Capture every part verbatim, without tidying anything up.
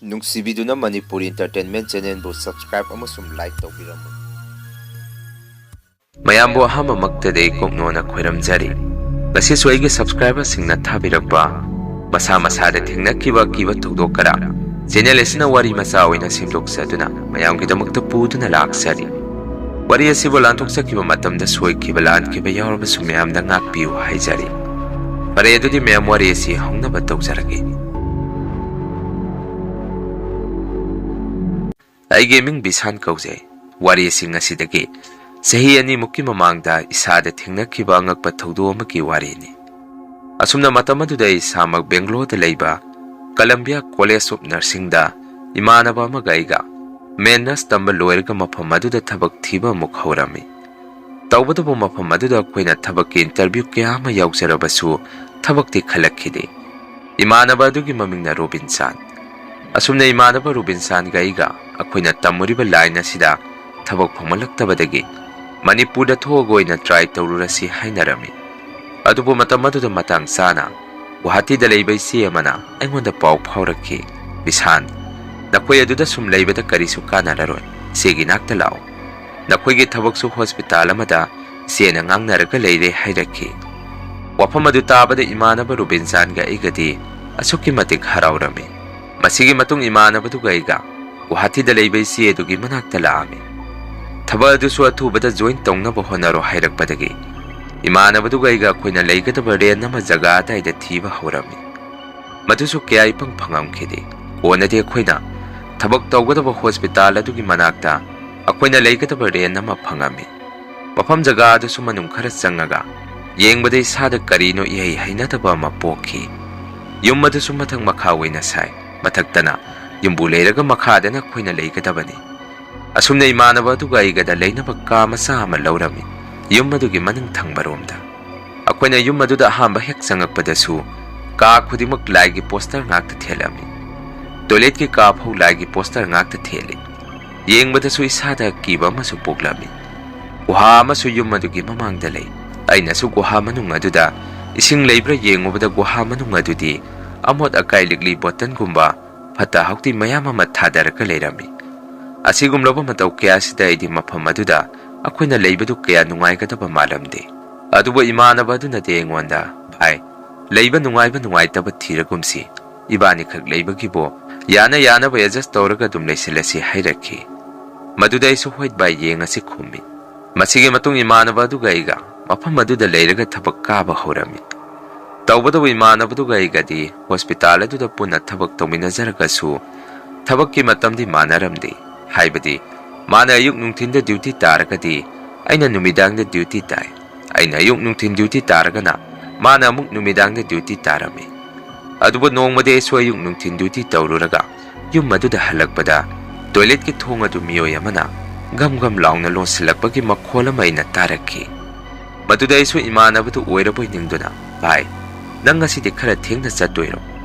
ꯅꯨꯡꯁꯤꯕꯤꯗꯨꯅ Manipuri Entertainment Channelꯕꯨ subscribe ꯑꯃꯁꯨꯡ like ꯇꯧꯕꯤꯔꯝꯃꯨ꯫ ꯃꯌꯥꯝꯕꯨ ꯑꯍꯥꯟꯕꯃꯛꯇꯗ ꯏꯀꯣꯛꯅꯣꯅ ꯈꯣꯏꯔꯝꯖꯔꯤ꯫ ꯉꯁꯤꯁꯨ ꯑꯩꯒꯤ subscriberꯁꯤꯡꯅ ꯊꯥꯕꯤꯔꯛꯄ ꯃꯁꯥ ꯃꯁꯥꯗ ꯊꯦꯡꯅꯈꯤꯕ ꯑꯀꯤꯕ ꯊꯧꯗꯣꯛ ꯈꯔ channel ꯑꯁꯤꯅ ꯋꯥꯔꯤ ꯃꯆꯥ ꯑꯣꯏꯅ ꯁꯦꯝꯗꯣꯛꯆꯗꯨꯅ ꯃꯌꯥꯝꯒꯤꯗꯃꯛꯇ ꯄꯨꯗꯨꯅ ꯂꯥꯛꯆꯔꯤ꯫ ꯋꯥꯔꯤ ꯑꯁꯤꯕꯨ ꯂꯥꯟꯊꯣꯛꯆꯈꯤꯕ ꯃꯇꯝꯗ ꯁꯣꯏꯈꯤꯕ ꯂꯥꯟꯈꯤꯕ ꯌꯥꯎꯔꯕꯁꯨ ꯃꯌꯥꯝꯗ ꯉꯥꯛꯄꯤꯌꯨ ꯍꯥꯏꯖꯔꯤ꯫ ꯐꯔꯦ, ꯑꯗꯨꯗꯤ ꯃꯌꯥꯝ ꯋꯥꯔꯤ ꯑꯁꯤ ꯍꯧꯅꯕ ꯇꯧꯖꯔꯒꯦ꯫ ꯑꯩꯒꯤ ꯃꯤꯡ ꯕꯤꯁꯥꯟ ꯀꯧꯖꯩ꯫ ꯋꯥꯔꯤ ꯑꯁꯤ ꯉꯁꯤꯗꯒꯤ ꯆꯍꯤ ꯑꯅꯤꯃꯨꯛꯀꯤ ꯃꯃꯥꯡꯗ ꯏꯁꯥꯗ ꯊꯦꯡꯅꯈꯤꯕ ꯑꯉꯛꯄ ꯊꯧꯗꯣꯛ ꯑꯃꯒꯤ ꯋꯥꯔꯤꯅꯤ꯫ ꯑꯁꯨꯝꯅ ꯃꯇꯝ ꯑꯗꯨꯗ ꯑꯩ ꯏꯁꯥꯃꯛ ꯕꯦꯡꯒ꯭ꯂꯣꯔꯗ ꯂꯩꯕ Columbia College of Nursingꯗ ꯏꯃꯥꯟꯅꯕ ꯑꯃꯒ ꯑꯩꯒ main nurse ꯇꯝꯕ ꯂꯣꯏꯔꯒ ꯃꯐꯝ ꯑꯗꯨꯗ ꯊꯕꯛ ꯊꯤꯕ ꯑꯃꯨꯛ ꯍꯧꯔꯝꯃꯤ꯫ ꯇꯧꯕꯇꯕꯨ ꯃꯐꯝ ꯑꯗꯨꯗ ꯑꯩꯈꯣꯏꯅ ꯊꯕꯛꯀꯤ interview ꯀꯌꯥ ꯑꯃ ꯌꯥꯎꯖꯔꯕꯁꯨ ꯊꯕꯛꯇꯤ ꯈꯜꯂꯛꯈꯤꯗꯦ꯫ ꯏꯃꯥꯟꯅꯕ ꯑꯗꯨꯒꯤ ꯃꯃꯤꯡꯅ ꯔꯣꯕꯤꯟꯁꯥꯟ꯫ ꯑꯁꯨꯝꯅ ꯏꯃꯥꯟꯅꯕ ꯔꯣꯕꯤꯟꯁꯥꯟꯒ ꯑꯩꯒ ꯑꯩꯈꯣꯏꯅ ꯇꯝꯃꯨꯔꯤꯕ line ꯑꯁꯤꯗ ꯊꯕꯛ ꯐꯪꯍꯜꯂꯛꯇꯕꯗꯒꯤ ꯃꯅꯤꯄꯨꯔꯗ ꯊꯣꯛꯑꯒ ꯑꯣꯏꯅ try ꯇꯧꯔꯨꯔꯁꯤ ꯍꯥꯏꯅꯔꯝꯃꯤ꯫ ꯑꯗꯨꯕꯨ ꯃꯇꯝ ꯑꯗꯨꯗ ꯃꯇꯥꯡ ꯆꯥꯅ ꯒꯨꯋꯥꯍꯥꯇꯤꯗ ꯂꯩꯕ ꯏꯆꯦ ꯑꯃꯅ ꯑꯩꯉꯣꯟꯗ ꯄꯥꯎ ꯐꯥꯎꯔꯛꯈꯤ, "ꯕꯤꯁꯥꯟ, ꯅꯈꯣꯏ ꯑꯗꯨꯗ ꯁꯨꯝ ꯂꯩꯕꯗ ꯀꯔꯤꯁꯨ ꯀꯥꯟꯅꯔꯔꯣꯏ, ꯏꯆꯦꯒꯤ ꯅꯥꯛꯇ ꯂꯥꯛꯑꯣ꯫ ꯅꯈꯣꯏꯒꯤ ꯊꯕꯛꯁꯨ hospital ꯑꯃꯗ ꯏꯆꯦꯅ ꯉꯥꯡꯅꯔꯒ ꯂꯩꯔꯦ" ꯍꯥꯏꯔꯛꯈꯤ꯫ ꯋꯥꯐꯝ ꯑꯗꯨ ꯇꯥꯕꯗ ꯏꯃꯥꯟꯅꯕ ꯔꯨꯕꯤꯟꯖꯥꯟꯒ ꯑꯩꯒꯗꯤ ꯑꯁꯨꯛꯀꯤ ꯃꯇꯤꯛ ꯍꯔꯥꯎꯔꯝꯃꯤ꯫ ꯃꯁꯤꯒꯤ ꯃꯇꯨꯡ ꯏꯃꯥꯟꯅꯕꯗꯨꯒ ꯑꯩꯒ ꯒꯨꯋꯥꯍꯥꯇꯤꯗ ꯂꯩꯕ ꯏꯆꯦ ꯑꯗꯨꯒꯤ ꯃꯅꯥꯛꯇ ꯂꯥꯛꯑꯝꯃꯤ꯫ "ꯊꯕꯛ ꯑꯗꯨꯁꯨ ꯑꯊꯨꯕꯗ join ꯇꯧꯅꯕ ꯍꯣꯠꯅꯔꯣ" ꯍꯥꯏꯔꯛꯄꯗꯒꯤ ꯏꯃꯥꯟꯅꯕꯗꯨꯒ ꯑꯩꯒ ꯑꯩꯈꯣꯏꯅ ꯂꯩꯒꯗꯕ rent ꯑꯃ ꯖꯒꯥ ꯑꯗꯥꯏꯗ ꯊꯤꯕ ꯍꯧꯔꯝꯃꯤ꯫ ꯃꯗꯨꯁꯨ ꯀꯌꯥ ꯏꯐꯪ ꯐꯪꯉꯝꯈꯤꯗꯦ꯫ ꯀꯣꯟꯅꯗꯤ ꯑꯩꯈꯣꯏꯅ ꯊꯕꯛ ꯇꯧꯒꯗꯕ hospital ꯑꯗꯨꯒꯤ ꯃꯅꯥꯛꯇ ꯑꯩꯈꯣꯏꯅ ꯂꯩꯒꯗꯕ rent ꯑꯃ ꯐꯪꯉꯝꯃꯤ꯫ ꯃꯐꯝ ꯖꯒꯥ ꯑꯗꯨꯁꯨ ꯃꯅꯨꯡ ꯈꯔ ꯆꯪꯉꯒ ꯌꯦꯡꯕꯗ ꯏꯁꯥꯗ ꯀꯔꯤꯅꯣ ꯏꯍꯩ ꯍꯩꯅꯗꯕ ꯑꯃ ꯄꯣꯛꯈꯤ꯫ ꯌꯨꯝ ꯑꯗꯨꯁꯨ ꯃꯊꯛ ꯃꯈꯥ ꯑꯣꯏꯅ ꯁꯥꯏ꯫ ꯃꯊꯛꯇꯅ ꯌꯨꯝꯕꯨ ꯂꯩꯔꯒ ꯃꯈꯥꯗꯅ ꯑꯩꯈꯣꯏꯅ ꯂꯩꯒꯗꯕꯅꯤ꯫ ꯑꯁꯨꯝꯅ ꯏꯃꯥꯟꯅꯕ ꯑꯗꯨꯒ ꯑꯩꯒꯗ ꯂꯩꯅꯕ ꯀꯥ ꯃꯆꯥ ꯑꯃ ꯂꯧꯔꯝꯃꯤ, ꯌꯨꯝ ꯑꯗꯨꯒꯤ ꯃꯅꯤꯡ ꯊꯪꯕꯔꯣꯝꯗ꯫ ꯑꯩꯈꯣꯏꯅ ꯌꯨꯝ ꯑꯗꯨꯗ ꯑꯍꯥꯟꯕ ꯍꯦꯛ ꯆꯪꯉꯛꯄꯗꯁꯨ ꯀꯥ ꯈꯨꯗꯤꯡꯃꯛ ꯂꯥꯏꯒꯤ poster ꯉꯥꯛꯇ ꯊꯦꯠꯂꯝꯃꯤ꯫ Toiletꯀꯤ ꯀꯥ ꯐꯥꯎ ꯂꯥꯏꯒꯤ poster ꯉꯥꯛꯇ ꯊꯦꯠꯂꯤ꯫ ꯌꯦꯡꯕꯗꯁꯨ ꯏꯁꯥꯗ ꯑꯀꯤꯕ ꯑꯃꯁꯨ ꯄꯣꯛꯂꯝꯃꯤ꯫ ꯒꯨꯍꯥ ꯑꯃꯁꯨ ꯌꯨꯝ ꯑꯗꯨꯒꯤ ꯃꯃꯥꯡꯗ ꯂꯩ꯫ ꯑꯩꯅꯁꯨ ꯒꯨꯍꯥ ꯃꯅꯨꯡ ꯑꯗꯨꯗ ꯏꯁꯤꯡ ꯂꯩꯕ꯭ꯔꯥ ꯌꯦꯡꯉꯨꯕꯗ ꯒꯨꯍꯥ ꯃꯅꯨꯡ ꯑꯗꯨꯗꯤ ꯑꯃꯣꯠ ꯑꯀꯥꯏ ꯂꯤꯛꯂꯤ bottle ꯒꯨꯝꯕ ꯐꯠꯇ ꯍꯥꯎꯗꯤ ꯃꯌꯥꯝ ꯑꯃ ꯊꯥꯗꯔꯒ ꯂꯩꯔꯝꯃꯤ꯫ ꯑꯁꯤꯒꯨꯝꯂꯕ ꯃꯇꯧ ꯀꯌꯥꯁꯤꯗ ꯑꯩꯗꯤ ꯃꯐꯝ ꯑꯗꯨꯗ ꯑꯩꯈꯣꯏꯅ ꯂꯩꯕꯗꯨ ꯀꯌꯥ ꯅꯨꯡꯉꯥꯏꯒꯗꯕ ꯃꯥꯜꯂꯝꯗꯦ꯫ ꯑꯗꯨꯕꯨ ꯏꯃꯥꯟꯅꯕ ꯑꯗꯨꯅꯗꯤ ꯑꯩꯉꯣꯟꯗ, "ꯚꯥꯏ, ꯂꯩꯕ ꯅꯨꯡꯉꯥꯏꯕ ꯅꯨꯡꯉꯥꯏꯇꯕ ꯊꯤꯔꯒꯨꯝꯁꯤ, ꯏꯕꯥꯅꯤꯈꯛ ꯂꯩꯕꯒꯤꯕꯨ ꯌꯥꯅ ꯌꯥꯅꯕ adjust ꯇꯧꯔꯒ ꯑꯗꯨꯝ ꯂꯩꯁꯤꯜꯂꯁꯤ" ꯍꯥꯏꯔꯛꯈꯤ꯫ ꯃꯗꯨꯗ ꯑꯩꯁꯨ, "ꯍꯣꯏ ꯚꯥꯏ, ꯌꯦꯡꯉꯁꯤ" ꯈꯨꯝꯃꯤ꯫ ꯃꯁꯤꯒꯤ ꯃꯇꯨꯡ ꯏꯃꯥꯟꯅꯕ ꯑꯗꯨꯒ ꯑꯩꯒ ꯃꯐꯝ ꯑꯗꯨꯗ ꯂꯩꯔꯒ ꯊꯕꯛ ꯀꯥꯕ ꯍꯧꯔꯝꯃꯤ꯫ ꯇꯧꯕꯇꯕꯨ ꯏꯃꯥꯟꯅꯕꯗꯨꯒ ꯑꯩꯒꯗꯤ ꯍꯣꯁꯄꯤꯇꯥꯜ ꯑꯗꯨꯗ ꯄꯨꯟꯅ ꯊꯕꯛ ꯇꯧꯃꯤꯟꯅꯖꯔꯒꯁꯨ ꯊꯕꯛꯀꯤ ꯃꯇꯝꯗꯤ ꯃꯥꯟꯅꯔꯝꯗꯦ꯫ ꯍꯥꯏꯕꯗꯤ ꯃꯥꯅ ꯑꯌꯨꯛ ꯅꯨꯡꯊꯤꯟꯗ duty ꯇꯥꯔꯒꯗꯤ ꯑꯩꯅ ꯅꯨꯃꯤꯗꯥꯡꯗ duty ꯇꯥꯏ, ꯑꯩꯅ ꯑꯌꯨꯛ ꯅꯨꯡꯊꯤꯟ duty ꯇꯥꯔꯒꯅ ꯃꯥꯅ ꯑꯃꯨꯛ ꯅꯨꯃꯤꯗꯥꯡꯗ duty ꯇꯥꯔꯝꯃꯤ꯫ ꯑꯗꯨꯕꯨ ꯅꯣꯡꯃꯗꯤ ꯑꯩꯁꯨ ꯑꯌꯨꯛ ꯅꯨꯡꯊꯤꯟ duty ꯇꯧꯔꯨꯔꯒ ꯌꯨꯝ ꯑꯗꯨꯗ ꯍꯜꯂꯛꯄꯗ toiletꯀꯤ ꯊꯣꯡ ꯑꯗꯨ ꯃꯤꯑꯣꯏ ꯑꯃꯅ ꯒꯝ ꯒꯝ ꯂꯥꯎꯅ ꯂꯣꯟꯁꯤꯜꯂꯛꯄꯒꯤ ꯃꯈꯣꯜ ꯑꯃ ꯑꯩꯅ ꯇꯥꯔꯛꯈꯤ꯫ ꯃꯗꯨꯗ ꯑꯩꯁꯨ ꯏꯃꯥꯟꯅꯕꯗꯨ ꯑꯣꯏꯔꯕꯣꯏ ꯅꯤꯡꯗꯨꯅ, "ꯚꯥꯏ, ꯅꯪ ꯉꯁꯤꯗꯤ ꯈꯔ ꯊꯦꯡꯅ ꯆꯠꯇꯣꯏꯔꯣ?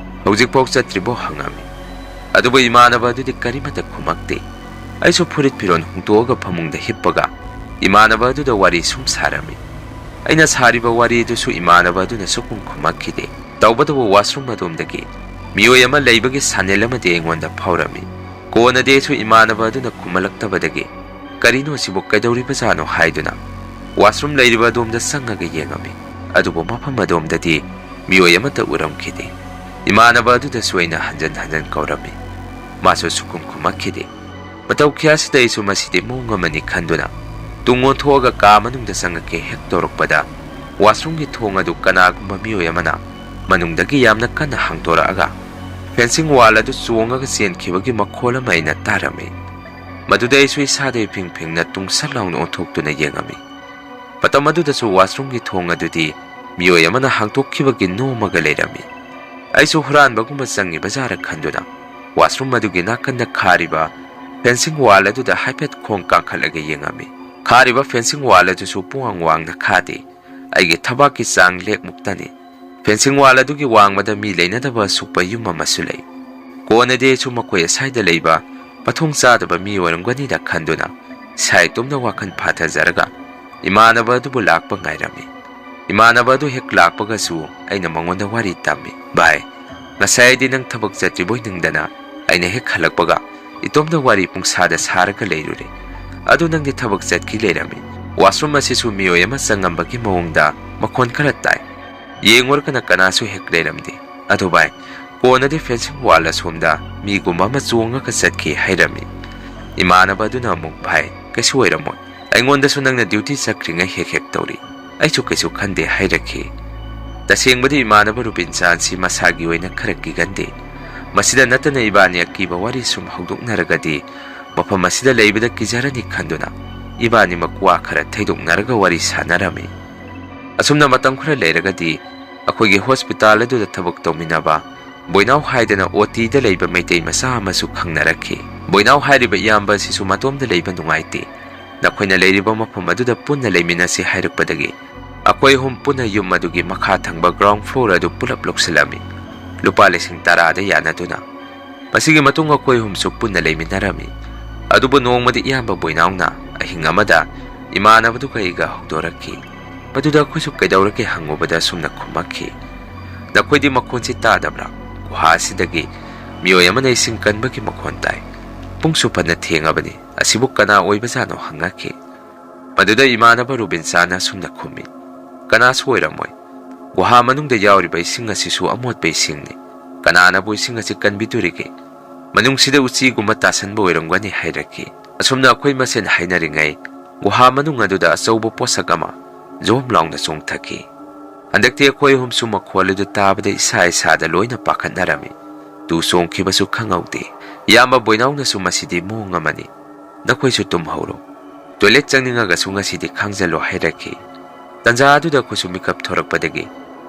ꯍꯧꯖꯤꯛꯐꯥꯎ ꯆꯠꯇ꯭ꯔꯤꯕꯣ?" ꯍꯪꯉꯝꯃꯤ꯫ ꯑꯗꯨꯕꯨ ꯏꯃꯥꯟꯅꯕ ꯑꯗꯨꯗꯤ ꯀꯔꯤꯃꯠꯇ ꯈꯨꯝꯃꯛꯇꯦ꯫ ꯑꯩꯁꯨ ꯐꯨꯔꯤꯠ ꯐꯤꯔꯣꯜ ꯍꯨꯟꯗꯣꯛꯑꯒ ꯐꯃꯨꯡꯗ ꯍꯤꯞꯄꯒ ꯏꯃꯥꯟꯅꯕ ꯑꯗꯨꯗ ꯋꯥꯔꯤ ꯁꯨꯝ ꯁꯥꯔꯝꯃꯤ꯫ ꯑꯩꯅ ꯁꯥꯔꯤꯕ ꯋꯥꯔꯤ ꯑꯗꯨꯁꯨ ꯏꯃꯥꯟꯅꯕ ꯑꯗꯨꯅ ꯁꯨꯈꯨꯝ ꯈꯨꯝꯃꯛꯈꯤꯗꯦ꯫ ꯇꯧꯕꯇꯕꯨ washroom ꯑꯗꯣꯝꯗꯒꯤ ꯃꯤꯑꯣꯏ ꯑꯃ ꯂꯩꯕꯒꯤ sign ꯑꯃꯗꯤ ꯑꯩꯉꯣꯟꯗ ꯐꯥꯎꯔꯝꯃꯤ꯫ ꯀꯣꯟꯅꯗꯤ ꯑꯩꯁꯨ ꯏꯃꯥꯟꯅꯕ ꯑꯗꯨꯅ ꯈꯨꯝꯃꯜꯂꯛꯇꯕꯗꯒꯤ, "ꯀꯔꯤꯅꯣ ꯁꯤꯕꯨ, ꯀꯩꯗꯧꯔꯤꯕꯖꯥꯠꯅꯣ?" ꯍꯥꯏꯗꯨꯅ washroom ꯂꯩꯔꯤꯕ ꯑꯗꯣꯝꯗ ꯆꯪꯉꯒ ꯌꯦꯡꯉꯝꯃꯤ꯫ ꯑꯗꯨꯕꯨ ꯃꯐꯝ ꯑꯗꯣꯝꯗꯗꯤ ꯃꯤꯑꯣꯏ ꯑꯃꯠꯇ ꯎꯔꯝꯈꯤꯗꯦ꯫ ꯏꯃꯥꯟꯅꯕ ꯑꯗꯨꯗꯁꯨ ꯑꯩꯅ ꯍꯟꯖꯟ ꯍꯟꯖꯟ ꯀꯧꯔꯝꯃꯤ꯫ ꯃꯥꯁꯨ ꯁꯨꯈꯨꯝ ꯈꯨꯝꯃꯛꯈꯤꯗꯦ꯫ ꯃꯇꯧ ꯀꯌꯥꯁꯤꯗ ꯑꯩꯁꯨ ꯃꯁꯤꯗꯤ ꯃꯑꯣꯡ ꯑꯃꯅꯤ ꯈꯟꯗꯨꯅ ꯇꯨꯡ ꯑꯣꯟꯊꯣꯛꯑꯒ ꯀꯥ ꯃꯅꯨꯡꯗ ꯆꯪꯉꯛꯀꯦ ꯍꯦꯛ ꯇꯧꯔꯛꯄꯗ, washroomꯒꯤ ꯊꯣꯡ ꯑꯗꯨ ꯀꯅꯥꯒꯨꯝꯕ ꯃꯤꯑꯣꯏ ꯑꯃꯅ ꯃꯅꯨꯡꯗꯒꯤ ꯌꯥꯝꯅ ꯀꯟꯅ ꯍꯥꯡꯗꯣꯔꯛꯑꯒ fencing wall ꯑꯗꯨ ꯆꯣꯡꯉꯒ ꯆꯦꯟꯈꯤꯕꯒꯤ ꯃꯈꯣꯜ ꯑꯃ ꯑꯩꯅ ꯇꯥꯔꯝꯃꯤ꯫ ꯃꯗꯨꯗ ꯑꯩꯁꯨ ꯏꯁꯥꯗ ꯏꯐꯤꯡ ꯐꯤꯡꯅ ꯇꯨꯡꯁꯠ ꯂꯥꯎꯅ ꯑꯣꯟꯊꯣꯛꯇꯨꯅ ꯌꯦꯡꯉꯝꯃꯤ꯫ ꯃꯇꯝ ꯑꯗꯨꯗꯁꯨ washroomꯒꯤ ꯊꯣꯡ ꯑꯗꯨꯗꯤ ꯃꯤꯑꯣꯏ ꯑꯃꯅ ꯍꯥꯡꯗꯣꯛꯈꯤꯕꯒꯤ ꯅꯣꯝꯃꯒ ꯂꯩꯔꯝꯃꯤ꯫ ꯑꯩꯁꯨ ꯍꯨꯔꯥꯟꯕꯒꯨꯝꯕ ꯆꯪꯉꯤꯕ ꯖꯥꯔ ꯈꯟꯗꯨꯅ washroom ꯑꯗꯨꯒꯤ ꯅꯥꯀꯟꯗ ꯈꯥꯔꯤꯕ fencing wall ꯑꯗꯨꯗ ꯍꯥꯏꯐꯦꯠ ꯈꯣꯡ ꯀꯥꯡꯈꯠꯂꯒ ꯌꯦꯡꯉꯝꯃꯤ꯫ ꯈꯥꯔꯤꯕ fencing wall ꯑꯗꯨꯁꯨ ꯄꯨꯡꯋꯥꯡ ꯋꯥꯡꯅ ꯈꯥꯗꯦ꯫ ꯑꯩꯒꯤ ꯊꯕꯥꯛꯀꯤ ꯆꯥꯡ ꯂꯦꯛꯃꯨꯛꯇꯅꯤ꯫ Fencing wall ꯑꯗꯨꯒꯤ ꯋꯥꯡꯃꯗ ꯃꯤ ꯂꯩꯅꯗꯕ ꯑꯁꯨꯛꯄ ꯌꯨꯝ ꯑꯃꯁꯨ ꯂꯩ꯫ ꯀꯣꯟꯅꯗꯤ ꯑꯩꯁꯨ ꯃꯈꯣꯏ ꯑꯁ꯭ꯋꯥꯏꯗ ꯂꯩꯕ ꯃꯊꯣꯡ ꯆꯥꯗꯕ ꯃꯤ ꯑꯣꯏꯔꯝꯒꯅꯤꯅ ꯈꯟꯗꯨꯅ ꯏꯁꯥ ꯏꯇꯣꯝꯇ ꯋꯥꯈꯜ ꯐꯥꯊꯖꯔꯒ ꯏꯃꯥꯟꯅꯕ ꯑꯗꯨꯕꯨ ꯂꯥꯛꯄ ꯉꯥꯏꯔꯝꯃꯤ꯫ ꯏꯃꯥꯟꯅꯕ ꯑꯗꯨ ꯍꯦꯛ ꯂꯥꯛꯄꯒꯁꯨ ꯑꯩꯅ ꯃꯉꯣꯟꯗ ꯋꯥꯔꯤ ꯇꯝꯃꯤ꯫ "ꯚꯥꯏ, ꯉꯁꯥꯏꯗꯤ ꯅꯪ ꯊꯕꯛ ꯆꯠꯇ꯭ꯔꯤꯕꯣꯏ ꯅꯤꯡꯗꯅ ꯑꯩꯅ ꯍꯦꯛ ꯍꯜꯂꯛꯄꯒ ꯏꯇꯣꯝꯇ ꯋꯥꯔꯤ ꯄꯨꯡꯁꯥꯗ ꯁꯥꯔꯒ ꯂꯩꯔꯨꯔꯦ꯫ ꯑꯗꯨ ꯅꯪꯗꯤ ꯊꯕꯛ ꯆꯠꯈꯤ ꯂꯩꯔꯝꯃꯤ꯫ Washroom ꯑꯁꯤꯁꯨ ꯃꯤꯑꯣꯏ ꯑꯃ ꯆꯪꯉꯝꯕꯒꯤ ꯃꯑꯣꯡꯗ ꯃꯈꯣꯟ ꯈꯔ ꯇꯥꯏ꯫ ꯌꯦꯡꯉꯨꯔꯒꯅ ꯀꯅꯥꯁꯨ ꯍꯦꯛ ꯂꯩꯔꯝꯗꯦ꯫ ꯑꯗꯨ ꯚꯥꯏ, ꯀꯣꯟꯅꯗꯤ fencing wall ꯑꯁꯣꯝꯗ ꯃꯤꯒꯨꯝꯕ ꯑꯃ ꯆꯣꯡꯉꯒ ꯆꯠꯈꯤ ꯍꯥꯏꯔꯝꯃꯤ꯫ ꯏꯃꯥꯟꯅꯕ ꯑꯗꯨꯅ ꯑꯃꯨꯛ, "ꯚꯥꯏ, ꯀꯩꯁꯨ ꯑꯣꯏꯔꯝꯃꯣꯏ꯫ ꯑꯩꯉꯣꯟꯗꯁꯨ ꯅꯪꯅ duty ꯆꯠꯈ꯭ꯔꯤꯉꯩ ꯍꯦꯛ ꯍꯦꯛ ꯇꯧꯔꯤ꯫ ꯑꯩꯁꯨ ꯀꯩꯁꯨ ꯈꯟꯗꯦ" ꯍꯥꯏꯔꯛꯈꯤ꯫ ꯇꯁꯦꯡꯕꯗꯤ ꯏꯃꯥꯟꯅꯕ ꯔꯨꯕꯤꯟꯆꯥꯟꯁꯤ ꯃꯁꯥꯒꯤ ꯑꯣꯏꯅ ꯈꯔ ꯀꯤꯒꯟꯗꯦ꯫ ꯃꯁꯤꯗ ꯅꯠꯇꯅ ꯏꯕꯥꯅꯤ ꯑꯀꯤꯕ ꯋꯥꯔꯤ ꯁꯨꯝ ꯍꯧꯗꯣꯛꯅꯔꯒꯗꯤ ꯃꯐꯝ ꯑꯁꯤꯗ ꯂꯩꯕꯗ ꯀꯤꯖꯔꯅꯤ ꯈꯟꯗꯨꯅ ꯏꯕꯥꯅꯤꯃꯛ ꯋꯥ ꯈꯔ ꯊꯩꯗꯣꯛꯅꯔꯒ ꯋꯥꯔꯤ ꯁꯥꯟꯅꯔꯝꯃꯤ꯫ ꯑꯁꯨꯝꯅ ꯃꯇꯝ ꯈꯔ ꯂꯩꯔꯒꯗꯤ ꯑꯩꯈꯣꯏꯒꯤ hospital ꯑꯗꯨꯗ ꯊꯕꯛ ꯇꯧꯃꯤꯟꯅꯕ ꯕꯣꯏꯅꯥꯎ ꯍꯥꯏꯗꯅ OTꯗ ꯂꯩꯕ ꯃꯩꯇꯩ ꯃꯆꯥ ꯑꯃꯁꯨ ꯈꯪꯅꯔꯛꯈꯤ꯫ ꯕꯣꯏꯅꯥꯎ ꯍꯥꯏꯔꯤꯕ ꯏꯌꯥꯝꯕ ꯑꯁꯤꯁꯨ ꯃꯇꯣꯝꯗ ꯂꯩꯕ ꯅꯨꯡꯉꯥꯏꯇꯦ꯫ ꯅꯈꯣꯏꯅ ꯂꯩꯔꯤꯕ ꯃꯐꯝ ꯑꯗꯨꯗ ꯄꯨꯟꯅ ꯂꯩꯃꯤꯟꯅꯁꯤ ꯍꯥꯏꯔꯛꯄꯗꯒꯤ ꯑꯩꯈꯣꯏ ꯑꯍꯨꯝ ꯄꯨꯟꯅ ꯌꯨꯝ ꯑꯗꯨꯒꯤ ꯃꯈꯥ ꯊꯪꯕ ground floor ꯑꯗꯨ ꯄꯨꯂꯞ ꯂꯧꯁꯤꯜꯂꯝꯃꯤ꯫ ꯂꯨꯄꯥ ꯂꯤꯁꯤꯡ ꯇꯔꯥꯗ ꯌꯥꯅꯗꯨꯅ꯫ ꯃꯁꯤꯒꯤ ꯃꯇꯨꯡ ꯑꯩꯈꯣꯏ ꯑꯍꯨꯝꯁꯨ ꯄꯨꯟꯅ ꯂꯩꯃꯤꯟꯅꯔꯝꯃꯤ꯫ ꯑꯗꯨꯕꯨ ꯅꯣꯡꯃꯗꯤ ꯏꯌꯥꯝꯕ ꯕꯣꯏꯅꯥꯎꯅ ꯑꯍꯤꯡ ꯑꯃꯗ ꯏꯃꯥꯟꯅꯕꯗꯨꯒ ꯑꯩꯒ ꯍꯧꯗꯣꯔꯛꯈꯤ꯫ ꯃꯗꯨꯗ ꯑꯩꯈꯣꯏꯁꯨ ꯀꯩꯗꯧꯔꯒꯦ ꯍꯪꯉꯨꯕꯗ ꯑꯁꯨꯝꯅ ꯈꯨꯝꯃꯛꯈꯤ, "ꯅꯈꯣꯏꯗꯤ ꯃꯈꯣꯟꯁꯤ ꯇꯥꯗꯕ꯭ꯔꯥ? ꯒꯨꯍꯥ ꯑꯁꯤꯗꯒꯤ ꯃꯤꯑꯣꯏ ꯑꯃꯅ ꯏꯁꯤꯡ ꯀꯟꯕꯒꯤ ꯃꯈꯣꯟ ꯇꯥꯏ꯫ ꯄꯨꯡꯁꯨ ꯐꯅ ꯊꯦꯡꯉꯕꯅꯤ, ꯑꯁꯤꯕꯨ ꯀꯅꯥ ꯑꯣꯏꯕꯖꯥꯠꯅꯣ?" ꯍꯪꯉꯛꯈꯤ꯫ ꯃꯗꯨꯗ ꯏꯃꯥꯟꯅꯕ ꯔꯨꯕꯤꯟꯆꯥꯅ ꯑꯁꯨꯝꯅ ꯈꯨꯝꯃꯤ, "ꯀꯅꯥꯁꯨ ꯑꯣꯏꯔꯝꯃꯣꯏ꯫ ꯒꯨꯍꯥ ꯃꯅꯨꯡꯗ ꯌꯥꯎꯔꯤꯕ ꯏꯁꯤꯡ ꯑꯁꯤꯁꯨ ꯑꯃꯣꯠꯄ ꯏꯁꯤꯡꯅꯤ꯫ ꯀꯅꯥꯅꯕꯨ ꯏꯁꯤꯡ ꯑꯁꯤ ꯀꯟꯕꯤꯗꯣꯔꯤꯒꯦ? ꯃꯅꯨꯡꯁꯤꯗ ꯎꯆꯤꯒꯨꯝꯕ ꯇꯥꯁꯟꯕ ꯑꯣꯏꯔꯝꯒꯅꯤ" ꯍꯥꯏꯔꯛꯈꯤ꯫ ꯑꯁꯨꯝꯅ ꯑꯩꯈꯣꯏ ꯃꯁꯦꯟ ꯍꯥꯏꯅꯔꯤꯉꯩ ꯒꯨꯍꯥ ꯃꯅꯨꯡ ꯑꯗꯨꯗ ꯑꯆꯧꯕ ꯄꯣꯠꯁꯛ ꯑꯃ ꯖꯣꯝ ꯂꯥꯎꯅ ꯆꯣꯡꯊꯈꯤ꯫ ꯍꯟꯗꯛꯇꯤ ꯑꯩꯈꯣꯏ ꯑꯍꯨꯝꯁꯨ ꯃꯈꯣꯜ ꯑꯗꯨ ꯇꯥꯕꯗ ꯏꯁꯥ ꯏꯁꯥꯗ ꯂꯣꯏꯅ ꯄꯥꯈꯠꯅꯔꯝꯃꯤ꯫ ꯇꯨ ꯆꯣꯡꯈꯤꯕꯁꯨ ꯈꯪꯍꯧꯗꯦ꯫ ꯏꯌꯥꯝꯕ ꯕꯣꯏꯅꯥꯎꯅꯁꯨ, "ꯃꯁꯤꯗꯤ ꯃꯑꯣꯡ ꯑꯃꯅꯤ꯫ ꯅꯈꯣꯏꯁꯨ ꯇꯨꯝꯍꯧꯔꯣ꯫ Toilet ꯆꯪꯅꯤꯡꯉꯒꯁꯨ ꯉꯁꯤꯗꯤ ꯈꯥꯡꯖꯜꯂꯣ" ꯍꯥꯏꯔꯛꯈꯤ꯫ ꯇꯟꯖꯥ ꯑꯗꯨꯗ ꯑꯩꯈꯣꯏꯁꯨ ꯃꯤꯀꯞ ꯊꯣꯔꯛꯄꯗꯒꯤ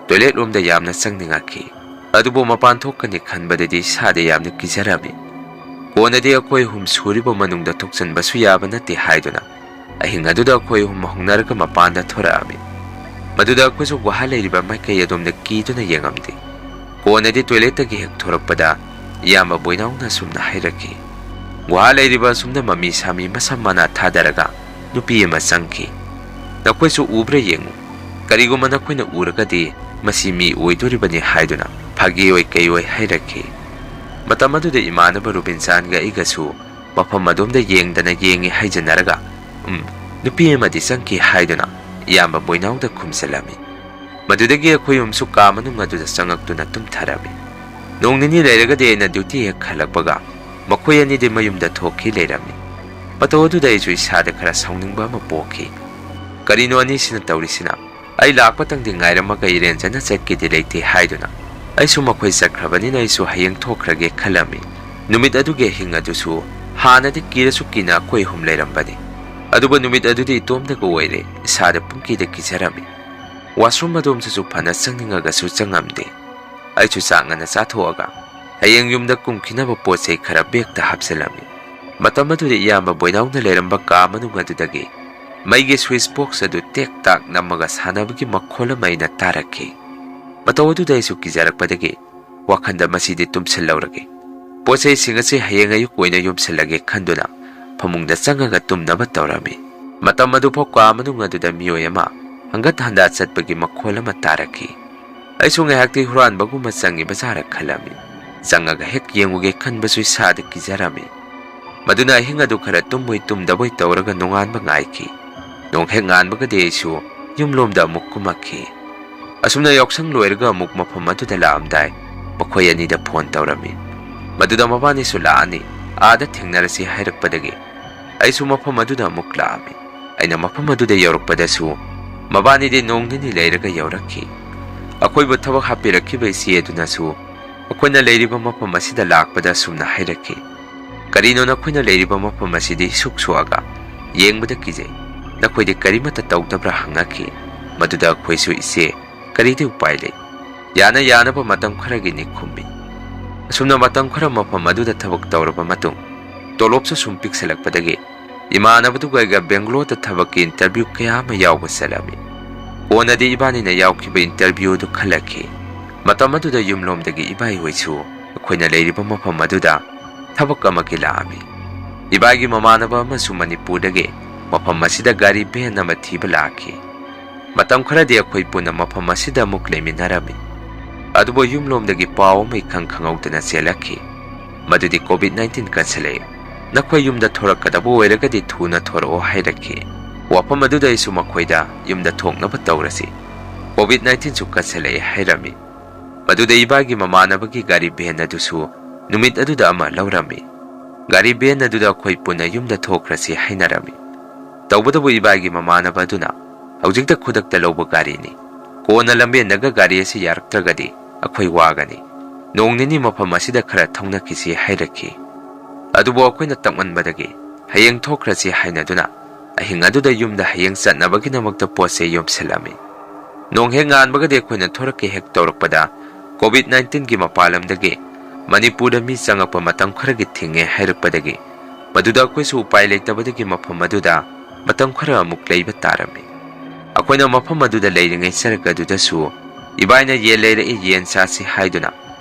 toilet ꯂꯣꯝꯗ ꯌꯥꯝꯅ ꯆꯪꯅꯤꯡꯉꯛꯈꯤ꯫ ꯑꯗꯨꯕꯨ ꯃꯄꯥꯟ ꯊꯣꯛꯀꯅꯤ ꯈꯟꯕꯗꯗꯤ ꯏꯁꯥꯗ ꯌꯥꯝꯅ ꯀꯤꯖꯔꯝꯃꯤ꯫ ꯀꯣꯟꯅꯗꯤ ꯑꯩꯈꯣꯏ ꯑꯍꯨꯝ ꯁꯨꯔꯤꯕ ꯃꯅꯨꯡꯗ ꯊꯣꯛꯆꯟꯕꯁꯨ ꯌꯥꯕ ꯅꯠꯇꯦ ꯍꯥꯏꯗꯨꯅ ꯑꯍꯤꯡ ꯑꯗꯨꯗ ꯑꯩꯈꯣꯏ ꯑꯍꯨꯝ ꯍꯧꯅꯔꯒ ꯃꯄꯥꯟꯗ ꯊꯣꯔꯛꯑꯝꯃꯤ꯫ ꯃꯗꯨꯗ ꯑꯩꯈꯣꯏꯁꯨ ꯒꯨꯍꯥ ꯂꯩꯔꯤꯕ ꯃꯥꯏꯀꯩ ꯑꯗꯣꯝꯗ ꯀꯤꯗꯨꯅ ꯌꯦꯡꯉꯝꯗꯦ꯫ ꯀꯣꯟꯅꯗꯤ toiletꯇꯒꯤ ꯍꯦꯛ ꯊꯣꯔꯛꯄꯗ ꯏꯌꯥꯝꯕ ꯕꯣꯏꯅꯥꯎꯅ ꯑꯁꯨꯝꯅ ꯍꯥꯏꯔꯛꯈꯤ, "ꯒꯨꯍꯥ ꯂꯩꯔꯤꯕ ꯑꯁꯨꯝꯅ ꯃꯃꯤ ꯁꯥꯃꯤ ꯃꯁꯝ ꯃꯅꯥ ꯊꯥꯗꯔꯒ ꯅꯨꯄꯤ ꯑꯃ ꯆꯪꯈꯤ꯫ ꯅꯈꯣꯏꯁꯨ ꯎꯕ꯭ꯔꯥ ꯌꯦꯡꯉꯨ꯫ ꯀꯔꯤꯒꯨꯝꯕ ꯅꯈꯣꯏꯅ ꯎꯔꯒꯗꯤ ꯃꯁꯤ ꯃꯤ ꯑꯣꯏꯗꯣꯔꯤꯕꯅꯤ" ꯍꯥꯏꯗꯨꯅ ꯐꯥꯒꯤ ꯑꯣꯏ ꯀꯩ ꯑꯣꯏ ꯍꯥꯏꯔꯛꯈꯤ꯫ ꯃꯇꯝ ꯑꯗꯨꯗ ꯏꯃꯥꯟꯅꯕ ꯔꯨꯕꯤꯟꯆꯥꯟꯒ ꯑꯩꯒꯁꯨ ꯃꯐꯝ ꯑꯗꯣꯝꯗ ꯌꯦꯡꯗꯅ ꯌꯦꯡꯉꯤ ꯍꯥꯏꯖꯅꯔꯒ, "ꯎꯝ, ꯅꯨꯄꯤ ꯑꯃꯗꯤ ꯆꯪꯈꯤ" ꯍꯥꯏꯗꯨꯅ ꯏꯌꯥꯝꯕ ꯕꯣꯏꯅꯥꯎꯗ ꯈꯨꯝꯖꯤꯜꯂꯝꯃꯤ꯫ ꯃꯗꯨꯗꯒꯤ ꯑꯩꯈꯣꯏ ꯑꯍꯨꯝꯁꯨ ꯀꯥ ꯃꯅꯨꯡ ꯑꯗꯨꯗ ꯆꯪꯉꯛꯇꯨꯅ ꯇꯨꯝꯊꯔꯝꯃꯤ꯫ ꯅꯣꯡ ꯅꯤꯅꯤ ꯂꯩꯔꯒꯗꯤ ꯑꯩꯅ ꯗ꯭ꯌꯨꯇꯤ ꯍꯦꯛ ꯍꯜꯂꯛꯄꯒ ꯃꯈꯣꯏ ꯑꯅꯤꯗꯤ ꯃꯌꯨꯝꯗ ꯊꯣꯛꯈꯤ ꯂꯩꯔꯝꯃꯤ꯫ ꯃꯇꯧ ꯑꯗꯨꯗ ꯑꯩꯁꯨ ꯏꯁꯥꯗ ꯈꯔ ꯁꯥꯎꯅꯤꯡꯕ ꯑꯃ ꯄꯣꯛꯈꯤ꯫ ꯀꯔꯤꯅꯣ ꯑꯅꯤꯁꯤꯅ ꯇꯧꯔꯤꯁꯤꯅ? ꯑꯩ ꯂꯥꯛꯄꯇꯪꯗꯤ ꯉꯥꯏꯔꯝꯃꯒ ꯏꯔꯦꯟꯖꯅ ꯆꯠꯀꯦꯗꯤ ꯂꯩꯇꯦ ꯍꯥꯏꯗꯨꯅ ꯑꯩꯁꯨ ꯃꯈꯣꯏ ꯆꯠꯈ꯭ꯔꯕꯅꯤꯅ ꯑꯩꯁꯨ ꯍꯌꯦꯡ ꯊꯣꯛꯈ꯭ꯔꯒꯦ ꯈꯜꯂꯝꯃꯤ꯫ ꯅꯨꯃꯤꯠ ꯑꯗꯨꯒꯤ ꯑꯍꯤꯡ ꯑꯗꯨꯁꯨ ꯍꯥꯟꯅꯗꯤ ꯀꯤꯔꯁꯨ ꯀꯤꯅ ꯑꯩꯈꯣꯏ ꯑꯍꯨꯝ ꯂꯩꯔꯝꯕꯅꯤ꯫ ꯑꯗꯨꯕꯨ ꯅꯨꯃꯤꯠ ꯑꯗꯨꯗꯤ ꯏꯇꯣꯝꯇꯒ ꯑꯣꯏꯔꯦ, ꯏꯁꯥꯗ ꯄꯨꯡꯀꯤꯗ ꯀꯤꯖꯔꯝꯃꯤ꯫ ꯋꯥꯁꯔꯨꯝ ꯑꯗꯣꯝꯁꯨ ꯐꯅ ꯆꯪꯅꯤꯡꯉꯒꯁꯨ ꯆꯪꯉꯝꯗꯦ꯫ ꯑꯩꯁꯨ ꯆꯥꯛ ꯉꯟꯅ ꯆꯥꯊꯣꯛꯑꯒ ꯍꯌꯦꯡ ꯌꯨꯝꯗ ꯀꯨꯝꯈꯤꯅꯕ ꯄꯣꯠ ꯆꯩ ꯈꯔ ꯕꯦꯒꯇ ꯍꯥꯞꯆꯤꯜꯂꯝꯃꯤ꯫ ꯃꯇꯝ ꯑꯗꯨꯗ ꯏꯌꯥꯝꯕ ꯕꯣꯏꯅꯥꯎꯅ ꯂꯩꯔꯝꯕ ꯀꯥ ꯃꯅꯨꯡ ꯑꯗꯨꯗꯒꯤ ꯃꯩꯒꯤ ꯁ꯭ꯋꯤꯆ ꯕꯣꯛꯁ ꯑꯗꯨ ꯇꯦꯛ ꯇꯥꯛ ꯅꯝꯃꯒ ꯁꯥꯟꯅꯕꯒꯤ ꯃꯈꯣꯜ ꯑꯃ ꯑꯩꯅ ꯇꯥꯔꯛꯈꯤ꯫ ꯃꯇꯧ ꯑꯗꯨꯗ ꯑꯩꯁꯨ ꯀꯤꯖꯔꯛꯄꯗꯒꯤ ꯋꯥꯈꯟꯗ ꯃꯁꯤꯗꯤ ꯇꯨꯝꯁꯤꯜꯍꯧꯔꯒꯦ, ꯄꯣꯠ ꯆꯩꯁꯤꯡ ꯑꯁꯤ ꯍꯌꯦꯡ ꯑꯌꯨꯛ ꯑꯣꯏꯅ ꯌꯣꯝꯁꯤꯜꯂꯒꯦ ꯈꯟꯗꯨꯅ ꯐꯃꯨꯡꯗ ꯆꯪꯉꯒ ꯇꯨꯝꯅꯕ ꯇꯧꯔꯝꯃꯤ꯫ ꯃꯇꯝ ꯑꯗꯨꯐꯥꯎ ꯀꯥ ꯃꯅꯨꯡ ꯑꯗꯨꯗ ꯃꯤꯑꯣꯏ ꯑꯃ ꯍꯪꯒꯠ ꯍꯟꯗꯥ ꯆꯠꯄꯒꯤ ꯃꯈꯣꯜ ꯑꯃ ꯇꯥꯔꯛꯈꯤ꯫ ꯑꯩꯁꯨ ꯉꯥꯏꯍꯥꯛꯇꯤ ꯍꯨꯔꯥꯟꯕꯒꯨꯝꯕ ꯆꯪꯉꯤꯕ ꯖꯥꯔ ꯈꯜꯂꯝꯃꯤ꯫ ꯆꯪꯉꯒ ꯍꯦꯛ ꯌꯦꯡꯉꯨꯒꯦ ꯈꯟꯕꯁꯨ ꯏꯁꯥꯗ ꯀꯤꯖꯔꯝꯃꯤ꯫ ꯃꯗꯨꯅ ꯑꯍꯤꯡ ꯑꯗꯨ ꯈꯔ ꯇꯨꯝꯕꯣꯏ ꯇꯨꯝꯗꯕꯣꯏ ꯇꯧꯔꯒ ꯅꯣꯡꯉꯥꯟꯕ ꯉꯥꯏꯈꯤ꯫ ꯅꯣꯡ ꯍꯦꯛ ꯉꯥꯟꯕꯒꯗꯤ ꯑꯩꯁꯨ ꯌꯨꯝꯂꯣꯝꯗ ꯑꯃꯨꯛ ꯀꯨꯝꯃꯛꯈꯤ꯫ ꯑꯁꯨꯝꯅ ꯌꯥꯎꯁꯪ ꯂꯣꯏꯔꯒ ꯑꯃꯨꯛ ꯃꯐꯝ ꯑꯗꯨꯗ ꯂꯥꯛꯑꯝꯗꯥꯏ ꯃꯈꯣꯏ ꯑꯅꯤꯗ ꯐꯣꯟ ꯇꯧꯔꯝꯃꯤ꯫ ꯃꯗꯨꯗ ꯃꯕꯥꯅꯤꯁꯨ ꯂꯥꯛꯑꯅꯤ, ꯑꯥꯗ ꯊꯦꯡꯅꯔꯁꯤ ꯍꯥꯏꯔꯛꯄꯗꯒꯤ ꯑꯩꯁꯨ ꯃꯐꯝ ꯑꯗꯨꯗ ꯑꯃꯨꯛ ꯂꯥꯛꯑꯝꯃꯤ꯫ ꯑꯩꯅ ꯃꯐꯝ ꯑꯗꯨꯗ ꯌꯧꯔꯛꯄꯗꯁꯨ ꯃꯕꯥꯅꯤꯗꯤ ꯅꯣꯡ ꯅꯤꯅꯤ ꯂꯩꯔꯒ ꯌꯧꯔꯛꯈꯤ꯫ ꯑꯩꯈꯣꯏꯕꯨ ꯊꯕꯛ ꯍꯥꯞꯄꯤꯔꯛꯈꯤꯕ ꯏꯆꯦ ꯑꯗꯨꯅꯁꯨ ꯑꯩꯈꯣꯏꯅ ꯂꯩꯔꯤꯕ ꯃꯐꯝ ꯑꯁꯤꯗ ꯂꯥꯛꯄꯗ ꯑꯁꯨꯝꯅ ꯍꯥꯏꯔꯛꯈꯤ, "ꯀꯔꯤꯅꯣ ꯅꯈꯣꯏꯅ ꯂꯩꯔꯤꯕ ꯃꯐꯝ ꯑꯁꯤꯗꯤ ꯏꯁꯨꯛ ꯁꯣꯛꯑꯒ? ꯌꯦꯡꯕꯗ ꯀꯤꯖꯩ꯫ ꯅꯈꯣꯏꯗꯤ ꯀꯔꯤꯃꯠꯇ ꯇꯧꯗꯕ꯭ꯔꯥ?" ꯍꯪꯉꯛꯈꯤ꯫ ꯃꯗꯨꯗ ꯑꯩꯈꯣꯏꯁꯨ, "ꯏꯆꯦ, ꯀꯔꯤꯗꯤ ꯎꯄꯥꯏ ꯂꯩ? ꯌꯥꯅ ꯌꯥꯅꯕ ꯃꯇꯝ ꯈꯔꯒꯤꯅꯤ" ꯈꯨꯝꯃꯤ꯫ ꯑꯁꯨꯝꯅ ꯃꯇꯝ ꯈꯔ ꯃꯐꯝ ꯑꯗꯨꯗ ꯊꯕꯛ ꯇꯧꯔꯕ ꯃꯇꯨꯡ, ꯇꯣꯂꯣꯞꯁꯨ ꯁꯨꯝ ꯄꯤꯛꯁꯜꯂꯛꯄꯗꯒꯤ ꯏꯃꯥꯟꯅꯕꯗꯨꯒ ꯑꯩꯒ ꯕꯦꯡꯒ꯭ꯂꯣꯔꯗ ꯊꯕꯛꯀꯤ ꯏꯟꯇꯔꯚ꯭ꯌꯨ ꯀꯌꯥ ꯑꯃ ꯌꯥꯎꯕ ꯆꯠꯂꯝꯃꯤ꯫ ꯀꯣꯟꯅꯗꯤ ꯏꯕꯥꯅꯤꯅ ꯌꯥꯎꯈꯤꯕ ꯏꯟꯇꯔꯚ꯭ꯌꯨ ꯑꯗꯨ ꯈꯜꯂꯛꯈꯤ꯫ ꯃꯇꯝ ꯑꯗꯨꯗ ꯌꯨꯝꯂꯣꯝꯗꯒꯤ ꯏꯕꯥꯏꯍꯣꯏꯁꯨ ꯑꯩꯈꯣꯏꯅ ꯂꯩꯔꯤꯕ ꯃꯐꯝ ꯑꯗꯨꯗ ꯊꯕꯛ ꯑꯃꯒꯤ ꯂꯥꯛꯑꯝꯃꯤ꯫ ꯏꯕꯥꯏꯒꯤ ꯃꯃꯥꯟꯅꯕ ꯑꯃꯁꯨ ꯃꯅꯤꯄꯨꯔꯗꯒꯤ ꯃꯐꯝ ꯑꯁꯤꯗ ꯒꯥꯔꯤ ꯚꯦꯟ ꯑꯃ ꯊꯤꯕ ꯂꯥꯛꯈꯤ꯫ ꯃꯇꯝ ꯈꯔꯗꯤ ꯑꯩꯈꯣꯏ ꯄꯨꯟꯅ ꯃꯐꯝ ꯑꯁꯤꯗ ꯑꯃꯨꯛ ꯂꯩꯃꯤꯟꯅꯔꯝꯃꯤ꯫ ꯑꯗꯨꯕꯨ ꯌꯨꯝꯂꯣꯝꯗꯒꯤ ꯄꯥꯎ ꯑꯃ ꯏꯈꯪ ꯈꯪꯍꯧꯗꯅ ꯆꯦꯜꯂꯛꯈꯤ꯫ ꯃꯗꯨꯗꯤ COVID nineteen ꯀꯟꯁꯤꯜꯂꯛꯏ꯫ "ꯅꯈꯣꯏ ꯌꯨꯝꯗ ꯊꯣꯔꯛꯀꯗꯕ ꯑꯣꯏꯔꯒꯗꯤ ꯊꯨꯅ ꯊꯣꯔꯛꯑꯣ" ꯍꯥꯏꯔꯛꯈꯤ꯫ ꯋꯥꯐꯝ ꯑꯗꯨꯗ ꯑꯩꯁꯨ ꯃꯈꯣꯏꯗ "ꯌꯨꯝꯗ ꯊꯣꯛꯅꯕ ꯇꯧꯔꯁꯤ, COVID nineteenꯁꯨ ꯀꯟꯁꯤꯜꯂꯛꯑꯦ" ꯍꯥꯏꯔꯝꯃꯤ꯫ ꯃꯗꯨꯗ ꯏꯕꯥꯒꯤ ꯃꯃꯥꯟꯅꯕꯒꯤ ꯒꯥꯔꯤ ꯚꯦꯟ ꯑꯗꯨꯁꯨ ꯅꯨꯃꯤꯠ ꯑꯗꯨꯗ ꯑꯃ ꯂꯧꯔꯝꯃꯤ꯫ ꯒꯥꯔꯤ ꯚꯦꯟ ꯑꯗꯨꯗ ꯑꯩꯈꯣꯏ ꯄꯨꯟꯅ ꯌꯨꯝꯗ ꯊꯣꯛꯈ꯭ꯔꯁꯤ ꯍꯥꯏꯅꯔꯝꯃꯤ꯫ ꯇꯧꯕꯇꯕꯨ ꯏꯕꯥꯒꯤ ꯃꯃꯥꯟꯅꯕ ꯑꯗꯨꯅ "ꯍꯧꯖꯤꯛꯇ ꯈꯨꯗꯛꯇ ꯂꯧꯕ ꯒꯥꯔꯤꯅꯤ, ꯀꯣꯟꯅ ꯂꯝꯕꯦꯟꯗꯒ ꯒꯥꯔꯤ ꯑꯁꯤ ꯌꯥꯔꯛꯇ꯭ꯔꯒꯗꯤ ꯑꯩꯈꯣꯏ ꯋꯥꯒꯅꯤ, ꯅꯣꯡ ꯅꯤꯅꯤ ꯃꯐꯝ ꯑꯁꯤꯗ ꯈꯔ ꯊꯧꯅꯈꯤꯁꯤ" ꯍꯥꯏꯔꯛꯈꯤ꯫ ꯑꯗꯨꯕꯨ ꯑꯩꯈꯣꯏꯅ ꯇꯞꯃꯟꯕꯗꯒꯤ ꯍꯌꯦꯡ ꯊꯣꯛꯈ꯭ꯔꯁꯤ ꯍꯥꯏꯅꯗꯨꯅ ꯑꯍꯤꯡ ꯑꯗꯨꯗ ꯌꯨꯝꯗ ꯍꯌꯦꯡ ꯆꯠꯅꯕꯒꯤꯗꯃꯛꯇ ꯄꯣꯠ ꯆꯩ ꯌꯣꯝꯁꯤꯜꯂꯝꯃꯤ꯫ ꯅꯣꯡ ꯍꯦꯛ ꯉꯥꯟꯕꯒꯗꯤ ꯑꯩꯈꯣꯏꯅ ꯊꯣꯔꯛꯀꯦ ꯍꯦꯛ ꯇꯧꯔꯛꯄꯗ COVID nineteenꯒꯤ ꯃꯄꯥꯟ ꯂꯝꯗꯒꯤ ꯃꯅꯤꯄꯨꯔꯗ ꯃꯤ ꯆꯪꯉꯛꯄ ꯃꯇꯝ ꯈꯔꯒꯤ ꯊꯤꯡꯉꯦ ꯍꯥꯏꯔꯛꯄꯗꯒꯤ ꯃꯗꯨꯗ ꯑꯩꯈꯣꯏꯁꯨ ꯎꯄꯥꯏ ꯂꯩꯇꯕꯗꯒꯤ ꯃꯐꯝ ꯑꯗꯨꯗ ꯃꯇꯝ ꯈꯔ ꯑꯃꯨꯛ ꯂꯩꯕ ꯇꯥꯔꯝꯃꯤ꯫ ꯑꯩꯈꯣꯏꯅ ꯃꯐꯝ ꯑꯗꯨꯗ ꯂꯩꯔꯤꯉꯩ ꯆꯔꯛ ꯑꯗꯨꯗꯁꯨ ꯏꯕꯥꯏꯅ "ꯌꯦꯟ ꯂꯩꯔꯛꯏ, ꯌꯦꯟ ꯆꯥꯁꯤ" ꯍꯥꯏꯗꯨꯅ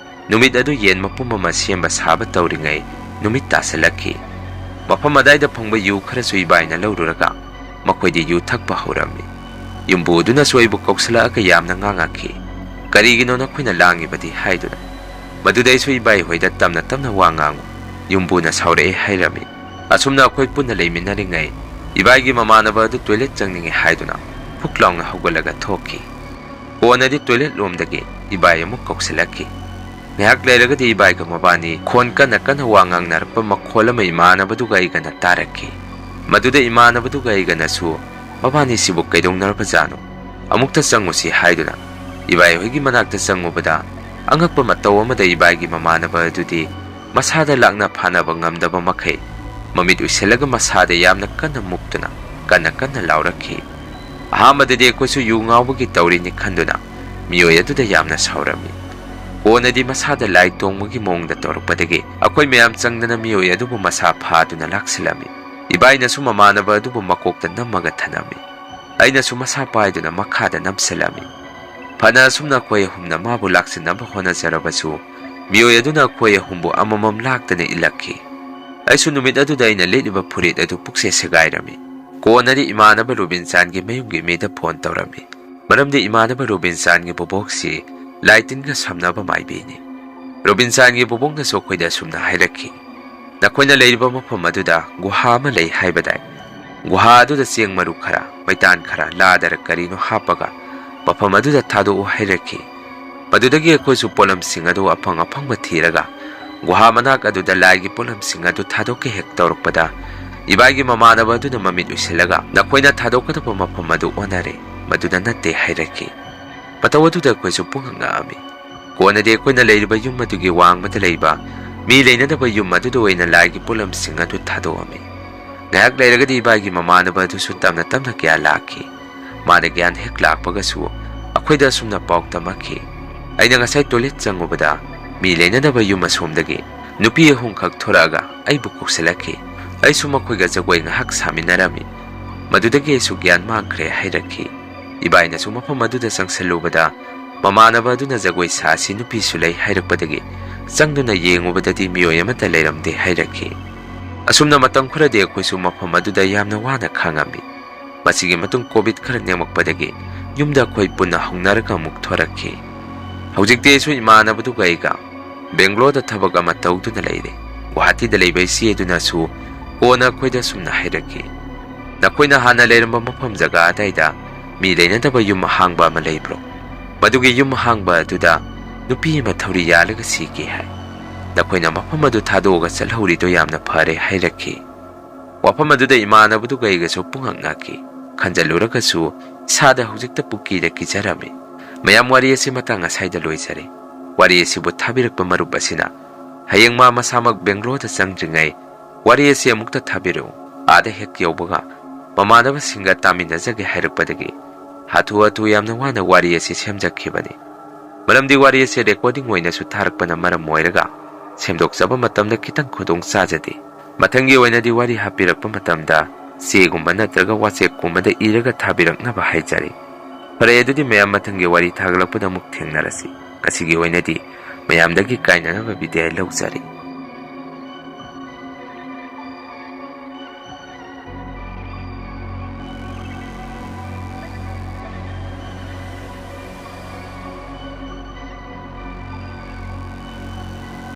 ꯅꯨꯃꯤꯠ ꯑꯗꯨ ꯌꯦꯟ ꯃꯄꯨꯝ ꯑꯃ ꯁꯦꯝꯕ ꯁꯥꯕ ꯇꯧꯔꯤꯉꯩ ꯅꯨꯃꯤꯠ ꯇꯥꯁꯤꯜꯂꯛꯈꯤ꯫ ꯃꯐꯝ ꯑꯗꯥꯏꯗ ꯐꯪꯕ ꯌꯨ ꯈꯔꯁꯨ ꯏꯕꯥꯏꯅ ꯂꯧꯔꯨꯔꯒ ꯃꯈꯣꯏꯗꯤ ꯌꯨ ꯊꯛꯄ ꯍꯧꯔꯝꯃꯤ꯫ ꯌꯨꯝꯕꯨ ꯑꯗꯨꯅꯁꯨ ꯑꯩꯕꯨ ꯀꯧꯁꯤꯜꯂꯛꯑꯒ ꯌꯥꯝꯅ ꯉꯥꯡꯉꯛꯈꯤ꯫ "ꯀꯔꯤꯒꯤꯅꯣ ꯅꯈꯣꯏꯅ ꯂꯥꯡꯉꯤꯕꯗꯤ?" ꯍꯥꯏꯗꯨꯅ꯫ ꯃꯗꯨꯗ ꯑꯩꯁꯨ ꯏꯕꯥꯏ ꯍꯣꯏꯗ "ꯇꯞꯅ ꯇꯞꯅ ꯋꯥ ꯉꯥꯡꯉꯨ, ꯌꯨꯝꯕꯨꯅ ꯁꯥꯎꯔꯛꯑꯦ" ꯍꯥꯏꯔꯝꯃꯤ꯫ ꯑꯁꯨꯝꯅ ꯑꯩꯈꯣꯏ ꯄꯨꯟꯅ ꯂꯩꯃꯤꯟꯅꯔꯤꯉꯩ ꯏꯕꯥꯏꯒꯤ ꯃꯃꯥꯟꯅꯕ ꯑꯗꯨ ꯇꯣꯏꯂꯦꯠ ꯆꯪꯅꯤꯡꯉꯦ ꯍꯥꯏꯗꯨꯅ ꯐꯨꯛ ꯂꯥꯎꯅ ꯍꯧꯒꯠꯂꯒ ꯊꯣꯛꯈꯤ꯫ ꯀꯣꯟꯅꯗꯤ ꯇꯣꯏꯂꯦꯠ ꯂꯣꯝꯗꯒꯤ ꯏꯕꯥꯏ ꯑꯃꯨꯛ ꯀꯧꯁꯤꯜꯂꯛꯈꯤ꯫ ꯉꯥꯏꯍꯥꯛ ꯂꯩꯔꯒꯗꯤ ꯏꯕꯥꯏꯒ ꯃꯕꯥꯅꯤ ꯈꯣꯟ ꯀꯟꯅ ꯀꯟꯅ ꯋꯥ ꯉꯥꯡꯅꯔꯛꯄ ꯃꯈꯣꯜ ꯑꯃ ꯏꯃꯥꯟꯅꯕꯗꯨꯒ ꯑꯩꯒꯅ ꯇꯥꯔꯛꯈꯤ꯫ ꯃꯗꯨꯗ ꯏꯃꯥꯟꯅꯕꯗꯨꯒ ꯑꯩꯒꯅꯁꯨ "ꯃꯕꯥꯅꯤꯁꯤꯕꯨ ꯀꯩꯗꯧꯅꯔꯕꯖꯥꯠꯅꯣ? ꯑꯃꯨꯛꯇ ꯆꯪꯉꯨꯁꯤ" ꯍꯥꯏꯗꯨꯅ ꯏꯕꯥꯏ ꯍꯣꯏꯒꯤ ꯃꯅꯥꯛꯇ ꯆꯪꯉꯨꯕꯗ, ꯑꯉꯛꯄ ꯃꯇꯧ ꯑꯃꯗ ꯏꯕꯥꯏꯒꯤ ꯃꯃꯥꯟꯅꯕ ꯑꯗꯨꯗꯤ ꯃꯁꯥꯗ ꯂꯥꯛꯅ ꯐꯥꯅꯕ ꯉꯝꯗꯕ ꯃꯈꯩ ꯃꯃꯤꯠ ꯎꯏꯁꯤꯜꯂꯒ ꯃꯁꯥꯗ ꯌꯥꯝꯅ ꯀꯟꯅ ꯃꯨꯛꯇꯨꯅ ꯀꯟꯅ ꯀꯟꯅ ꯂꯥꯎꯔꯛꯈꯤ꯫ ꯑꯍꯥꯟꯕꯗꯗꯤ ꯑꯩꯈꯣꯏꯁꯨ ꯌꯨ ꯉꯥꯎꯕꯒꯤ ꯇꯧꯔꯤꯅꯤ ꯈꯟꯗꯨꯅ ꯃꯤꯑꯣꯏ ꯑꯗꯨꯗ ꯌꯥꯝꯅ ꯁꯥꯎꯔꯝꯃꯤ꯫ ꯀꯣꯟꯅꯗꯤ ꯃꯁꯥꯗ ꯂꯥꯏ ꯇꯣꯡꯕꯒꯤ ꯃꯑꯣꯡꯗ ꯇꯧꯔꯛꯄꯗꯒꯤ ꯑꯩꯈꯣꯏ ꯃꯌꯥꯝ ꯆꯪꯗꯅ ꯃꯤꯑꯣꯏ ꯑꯗꯨꯕꯨ ꯃꯁꯥ ꯐꯥꯗꯨꯅ ꯂꯥꯛꯁꯤꯜꯂꯝꯃꯤ꯫ ꯏꯕꯥꯏꯅꯁꯨ ꯃꯃꯥꯟꯅꯕ ꯑꯗꯨꯕꯨ ꯃꯀꯣꯛꯇ ꯅꯝꯃꯒ ꯊꯅꯝꯃꯤ꯫ ꯑꯩꯅꯁꯨ ꯃꯁꯥ ꯄꯥꯏꯗꯨꯅ ꯃꯈꯥꯗ ꯅꯝꯁꯤꯜꯂꯝꯃꯤ꯫ ꯐꯅ ꯑꯁꯨꯝꯅ ꯑꯩꯈꯣꯏ ꯑꯍꯨꯝꯅ ꯃꯥꯕꯨ ꯂꯥꯛꯁꯤꯟꯅꯕ ꯍꯣꯠꯅꯖꯔꯕꯁꯨ, ꯃꯤꯑꯣꯏ ꯑꯗꯨꯅ ꯑꯩꯈꯣꯏ ꯑꯍꯨꯝꯕꯨ ꯑꯃꯃꯝ ꯂꯥꯛꯇꯅ ꯏꯜꯂꯛꯈꯤ꯫ ꯑꯩꯁꯨ ꯅꯨꯃꯤꯠ ꯑꯗꯨꯗ ꯑꯩꯅ ꯂꯤꯠꯂꯤꯕ ꯐꯨꯔꯤꯠ ꯑꯗꯨ ꯄꯨꯛꯁꯦ ꯁꯦꯒꯥꯏꯔꯝꯃꯤ꯫ ꯀꯣꯟꯅꯗꯤ ꯏꯃꯥꯟꯅꯕ ꯔꯣꯕꯤꯟꯆꯥꯟꯒꯤ ꯃꯌꯨꯝꯒꯤ ꯃꯤꯗ ꯐꯣꯟ ꯇꯧꯔꯝꯃꯤ, ꯃꯔꯝꯗꯤ ꯏꯃꯥꯟꯅꯕ ꯔꯣꯕꯤꯟꯆꯥꯟꯒꯤ ꯕꯣꯕꯣꯛꯁꯤ ꯂꯥꯏ ꯇꯤꯟꯒ ꯁꯝꯅꯕ ꯃꯥꯏꯕꯤꯅꯤ꯫ ꯔꯣꯕꯤꯟꯁꯟꯒꯤ ꯕꯣꯕꯣꯛꯅꯁꯨ ꯑꯩꯈꯣꯏꯗ ꯑꯁꯨꯝꯅ ꯍꯥꯏꯔꯛꯈꯤ, "ꯅꯈꯣꯏꯅ ꯂꯩꯔꯤꯕ ꯃꯐꯝ ꯑꯗꯨꯗ ꯒꯨꯍꯥ ꯑꯃ ꯂꯩ ꯍꯥꯏꯕꯗꯥꯏ? ꯒꯨꯍꯥ ꯑꯗꯨꯗ ꯆꯦꯡ ꯃꯔꯨ ꯈꯔ, ꯃꯩꯇꯥꯟ ꯈꯔ, ꯂꯥꯗꯔ ꯀꯔꯤꯅꯣ ꯍꯥꯞꯄꯒ ꯃꯐꯝ ꯑꯗꯨꯗ ꯊꯥꯗꯣꯛꯎ" ꯍꯥꯏꯔꯛꯈꯤ꯫ ꯃꯗꯨꯗꯒꯤ ꯑꯩꯈꯣꯏꯁꯨ ꯄꯣꯠꯂꯝꯁꯤꯡ ꯑꯗꯨ ꯑꯐꯪ ꯑꯐꯪꯕ ꯊꯤꯔꯒ ꯒꯨꯍꯥ ꯃꯅꯥꯛ ꯑꯗꯨꯗ ꯂꯥꯏꯒꯤ ꯄꯣꯠꯂꯝꯁꯤꯡ ꯑꯗꯨ ꯊꯥꯗꯣꯛꯀꯦ ꯍꯦꯛ ꯇꯧꯔꯛꯄꯗ, ꯏꯕꯥꯏꯒꯤ ꯃꯃꯥꯟꯅꯕ ꯑꯗꯨꯅ ꯃꯃꯤꯠ ꯎꯏꯁꯤꯜꯂꯒ, "ꯅꯈꯣꯏꯅ ꯊꯥꯗꯣꯛꯀꯗꯕ ꯃꯐꯝ ꯑꯗꯨ ꯑꯣꯟꯅꯔꯦ, ꯃꯗꯨꯗ ꯅꯠꯇꯦ" ꯍꯥꯏꯔꯛꯈꯤ꯫ ꯃꯇꯧ ꯑꯗꯨꯗ ꯑꯩꯈꯣꯏꯁꯨ ꯄꯨꯡꯉꯛ ꯉꯛꯑꯝꯃꯤ꯫ ꯀꯣꯟꯅꯗꯤ ꯑꯩꯈꯣꯏꯅ ꯂꯩꯔꯤꯕ ꯌꯨꯝ ꯑꯗꯨꯒꯤ ꯋꯥꯡꯃꯗ ꯂꯩꯕ ꯃꯤ ꯂꯩꯅꯗꯕ ꯌꯨꯝ ꯑꯗꯨꯗ ꯑꯣꯏꯅ ꯂꯥꯏꯒꯤ ꯄꯣꯠꯂꯝꯁꯤꯡ ꯑꯗꯨ ꯊꯥꯗꯣꯛꯑꯝꯃꯤ꯫ ꯉꯥꯏꯍꯥꯛ ꯂꯩꯔꯒꯗꯤ ꯏꯕꯥꯏꯒꯤ ꯃꯃꯥꯟꯅꯕ ꯑꯗꯨꯁꯨ ꯇꯞꯅ ꯇꯞꯅ ꯒ꯭ꯌꯥꯟ ꯂꯥꯛꯈꯤ꯫ ꯃꯥꯅ ꯒ꯭ꯌꯥꯟ ꯍꯦꯛ ꯂꯥꯛꯄꯒꯁꯨ ꯑꯩꯈꯣꯏꯗ ꯑꯁꯨꯝꯅ ꯄꯥꯎ ꯇꯝꯃꯛꯈꯤ, "ꯑꯩꯅ ꯉꯁꯥꯏ ꯇꯣꯏꯂꯦꯠ ꯆꯪꯉꯨꯕꯗ ꯃꯤ ꯂꯩꯅꯗꯕ ꯌꯨꯝ ꯑꯁꯣꯝꯗꯒꯤ ꯅꯨꯄꯤ ꯑꯍꯨꯝꯈꯛ ꯊꯣꯔꯛꯑꯒ ꯑꯩꯕꯨ ꯀꯧꯁꯤꯜꯂꯛꯈꯤ꯫ ꯑꯩꯁꯨ ꯃꯈꯣꯏꯒ ꯖꯒꯣꯏ ꯉꯥꯏꯍꯥꯛ ꯁꯥꯃꯤꯟꯅꯔꯝꯃꯤ꯫ ꯃꯗꯨꯗꯒꯤ ꯑꯩꯁꯨ ꯒ꯭ꯌꯥꯟ ꯃꯥꯡꯈ꯭ꯔꯦ" ꯍꯥꯏꯔꯛꯈꯤ꯫ ꯏꯕꯥꯏꯅꯁꯨ ꯃꯐꯝ ꯑꯗꯨꯗ ꯆꯪꯁꯤꯜꯂꯨꯕꯗ, ꯃꯃꯥꯟꯅꯕ ꯑꯗꯨꯅ ꯖꯒꯣꯏ ꯁꯥꯁꯤ ꯅꯨꯄꯤꯁꯨ ꯂꯩ ꯍꯥꯏꯔꯛꯄꯗꯒꯤ ꯆꯪꯗꯨꯅ ꯌꯦꯡꯉꯨꯕꯗꯗꯤ ꯃꯤꯑꯣꯏ ꯑꯃꯠꯇ ꯂꯩꯔꯝꯗꯦ ꯍꯥꯏꯔꯛꯈꯤ꯫ ꯑꯁꯨꯝꯅ ꯃꯇꯝ ꯈꯔꯗꯤ ꯑꯩꯈꯣꯏꯁꯨ ꯃꯐꯝ ꯑꯗꯨꯗ ꯌꯥꯝꯅ ꯋꯥꯅ ꯈꯥꯡꯉꯝꯃꯤ꯫ ꯃꯁꯤꯒꯤ ꯃꯇꯨꯡ ꯀꯣꯚꯤꯗ ꯈꯔ ꯅꯦꯝꯃꯛꯄꯗꯒꯤ ꯌꯨꯝꯗ ꯑꯩꯈꯣꯏ ꯄꯨꯟꯅ ꯍꯧꯅꯔꯒ ꯑꯃꯨꯛ ꯊꯣꯔꯛꯈꯤ꯫ ꯍꯧꯖꯤꯛꯇꯤ ꯑꯩꯁꯨ ꯏꯃꯥꯟꯅꯕꯗꯨꯒ ꯑꯩꯒ ꯕꯦꯡꯒ꯭ꯂꯣꯔꯗ ꯊꯕꯛ ꯑꯃ ꯇꯧꯗꯨꯅ ꯂꯩꯔꯦ꯫ ꯒꯨꯋꯥꯍꯥꯇꯤꯗ ꯂꯩꯕ ꯏꯆꯦ ꯑꯗꯨꯅꯁꯨ ꯀꯣꯟꯅ ꯑꯩꯈꯣꯏꯗ ꯑꯁꯨꯝꯅ ꯍꯥꯏꯔꯛꯈꯤ, "ꯅꯈꯣꯏꯅ ꯍꯥꯟꯅ ꯂꯩꯔꯝꯕ ꯃꯐꯝ ꯖꯒꯥ ꯑꯗꯥꯏꯗ ꯃꯤ ꯂꯩꯅꯗꯕ ꯌꯨꯝ ꯑꯍꯥꯡꯕ ꯑꯃ ꯂꯩꯕ꯭ꯔꯣ? ꯃꯗꯨꯒꯤ ꯌꯨꯝ ꯑꯍꯥꯡꯕ ꯑꯗꯨꯗ ꯅꯨꯄꯤ ꯑꯃ ꯊꯧꯔꯤ ꯌꯥꯜꯂꯒ ꯁꯤꯈꯤ ꯍꯥꯏ꯫ ꯅꯈꯣꯏꯅ ꯃꯐꯝ ꯑꯗꯨ ꯊꯥꯗꯣꯛꯑꯒ ꯆꯠꯍꯧꯔꯤꯗꯣ ꯌꯥꯝꯅ ꯐꯔꯦ" ꯍꯥꯏꯔꯛꯈꯤ꯫ ꯋꯥꯐꯝ ꯑꯗꯨꯗ ꯏꯃꯥꯟꯅꯕꯗꯨꯒ ꯑꯩꯒꯁꯨ ꯄꯨꯡꯉꯛ ꯉꯛꯈꯤ꯫ ꯈꯟꯖꯜꯂꯨꯔꯒꯁꯨ ꯏꯁꯥꯗ ꯍꯧꯖꯤꯛꯇ ꯄꯨꯀꯤꯗ ꯀꯤꯖꯔꯝꯃꯤ꯫ ꯃꯌꯥꯝ, ꯋꯥꯔꯤ ꯑꯁꯤ ꯃꯇꯥꯡ ꯑꯁꯥꯏꯗ ꯂꯣꯏꯖꯔꯦ꯫ ꯋꯥꯔꯤ ꯑꯁꯤꯕꯨ ꯊꯥꯕꯤꯔꯛꯄ ꯃꯔꯨꯞ ꯑꯁꯤꯅ ꯍꯌꯦꯡ ꯃꯥ ꯃꯁꯥꯃꯛ ꯕꯦꯡꯒ꯭ꯂꯣꯔꯗ ꯆꯪꯗ꯭ꯔꯤꯉꯩ ꯋꯥꯔꯤ ꯑꯁꯤ ꯑꯃꯨꯛꯇ ꯊꯥꯕꯤꯔꯛꯎ, ꯑꯥꯗ ꯍꯦꯛ ꯌꯧꯕꯒ ꯃꯃꯥꯟꯅꯕꯁꯤꯡꯒ ꯇꯥꯃꯤꯟꯅꯖꯒꯦ ꯍꯥꯏꯔꯛꯄꯗꯒꯤ ꯍꯥꯊꯨ ꯍꯥꯊꯨ ꯌꯥꯝꯅ ꯋꯥꯅ ꯋꯥꯔꯤ ꯑꯁꯤ ꯁꯦꯝꯖꯈꯤꯕꯅꯤ꯫ ꯃꯔꯝꯗꯤ ꯋꯥꯔꯤ ꯑꯁꯤ ꯔꯦꯀꯣꯔꯗꯤꯡ ꯑꯣꯏꯅꯁꯨ ꯊꯥꯔꯛꯄꯅ ꯃꯔꯝ ꯑꯣꯏꯔꯒ ꯁꯦꯝꯗꯣꯛꯆꯕ ꯃꯇꯝꯗ ꯈꯤꯇꯪ ꯈꯨꯗꯣꯡ ꯆꯥꯖꯗꯦ꯫ ꯃꯊꯪꯒꯤ ꯑꯣꯏꯅꯗꯤ ꯋꯥꯔꯤ ꯍꯥꯞꯄꯤꯔꯛꯄ ꯃꯇꯝꯗ ꯆꯦꯒꯨꯝꯕ ꯅꯠꯇ꯭ꯔꯒ ꯋꯥꯆꯦꯞꯀꯨꯝꯕꯗ ꯏꯔꯒ ꯊꯥꯕꯤꯔꯛꯅꯕ ꯍꯥꯏꯖꯔꯤ꯫ ꯐꯔꯦ, ꯑꯗꯨꯗꯤ ꯃꯌꯥꯝ, ꯃꯊꯪꯒꯤ ꯋꯥꯔꯤ ꯊꯥꯒꯠꯂꯛꯄꯗ ꯑꯃꯨꯛ ꯊꯦꯡꯅꯔꯁꯤ꯫ ꯉꯁꯤꯒꯤ ꯑꯣꯏꯅꯗꯤ ꯃꯌꯥꯝꯗꯒꯤ ꯀꯥꯏꯅꯅꯕ ꯕꯤꯗꯥꯏ ꯂꯧꯖꯔꯤ꯫